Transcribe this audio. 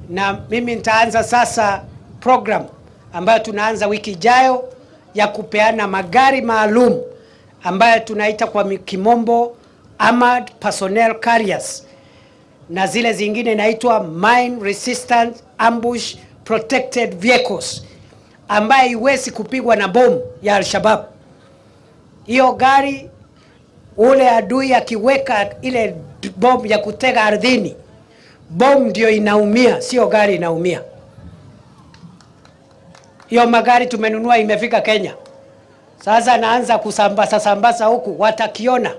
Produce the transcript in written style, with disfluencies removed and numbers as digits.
Na mimi nitaanza sasa program ambayo tunaanza wiki ijayo ya kupeana magari maalum ambayo tunaita kwa kimombo Armored Personnel Carriers, na zile zingine inaitwa Mine Resistant Ambush Protected Vehicles, ambaye iwezi kupigwa na bomu ya Al-Shabaab. Hiyo gari ule adui akiweka ile bomu ya kutega ardhini, bomu ndio inaumia, sio gari inaumia. Hiyo magari tumenunua imefika Kenya. Sasa naanza kusambaza sambaza huku, watakiona.